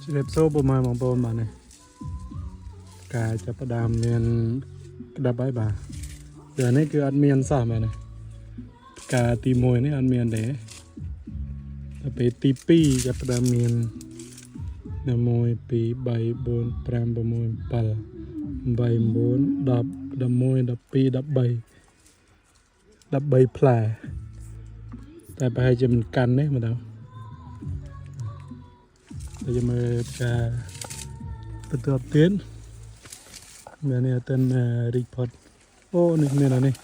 ជំរាបសួរពុកម៉ែបងប្អូនបាទនេះការចាប់ផ្ដើមមានក្តាប់ហើយបាទតែនេះគឺអត់មានសោះមែនទេការទី1នេះអត់មានទេតែពេលទី2ចាប់ផ្ដើមមាន1 2 3 4 5 6 7 8 9 10 11 12 13 13ផ្លែតែប្រហែលជាមិនកាន់ទេមើលទៅតែយើងមើលផ្កាបន្ទាប់ទៀតមាននេះអត់ទាន់រីកផុតអូនេះមានអានេះ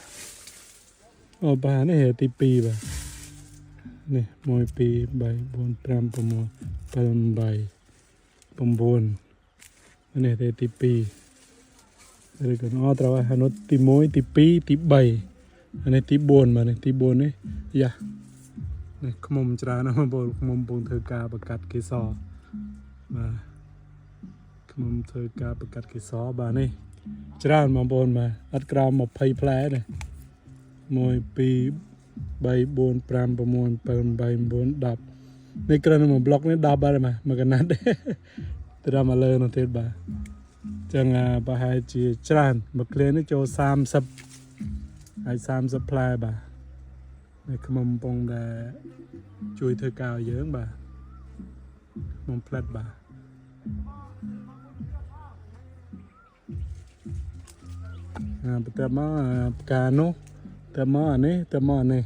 អូបាទនេះទី2បាទនេះ1 2 3 4 5 6 7 8 9នេះទេទី2ឬក៏អត់ត្រូវហើយនោះទី1ទី2ទី3អានេះទី4បាទនេះទី4នេះយ៉ានេះខ្មុំច្រើនណាស់បងប្អូនខ្មុំកំពុងធ្វើការបកាត់កេសរបាទខ្មុំធ្វើការបកាត់កេសរបាទនេះច្រើនបងប្អូនបាទអត់ក្រោម20ផ្លែទេ1 2 3 4 5 6 7 8 9 10នេះគ្រាន់តែមួយប្លុកនេះ10បាត់ហើយបាទមួយកណាត់ ទៅដល់មកលើនោះទៀតបាទចឹងអាប្រហែលជាច្រើនមួយគ្រានេះចូល30ហើយ30ផ្លែបាទនេះខ្មុំកំពុងតែជួយធ្វើការឲ្យយើងបាទខ្មុំផ្លិតបាទអាបន្ទាប់មកអាផ្កានោះបន្ទាប់មកអានេះបន្ទាប់មកអានេះ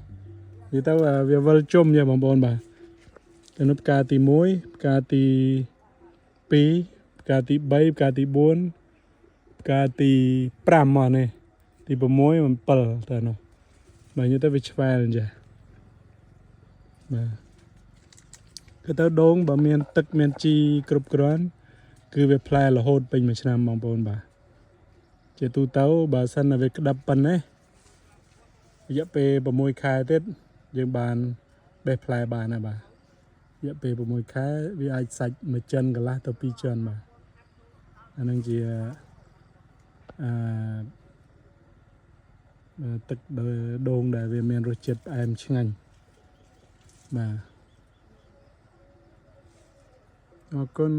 និយាយទៅអាវាវិលជុំយ៉ាងបងប្អូនបាទទៅនោះផ្កាទី1ផ្កាទី2ផ្កាទី3ផ្កាទី4ផ្កាទី5មកនេះទី6 7ទៅនោះបាទនិយាយទៅវាឆ្វែលអញ្ចឹងបាទគឺទៅដូងបើមានទឹកមានជីគ្រប់គ្រាន់គឺវាផ្លែរហូតពេញមួយឆ្នាំបងប្អូនបាទជាទូទៅបើសិនណាវាក្តាប់ប៉ុណ្ណេះរយៈពេល6ខែទៀតយើងបានបេះផ្លែបានហើយបាទរយៈពេល6ខែវាអាចសាច់មួយចិនកន្លះទៅពីរចិនបាទអាហ្នឹងជាអឺទឹកដូងដែលវាមានរសជាតិផ្អែមឆ្ងាញ់បាទអរគុណ។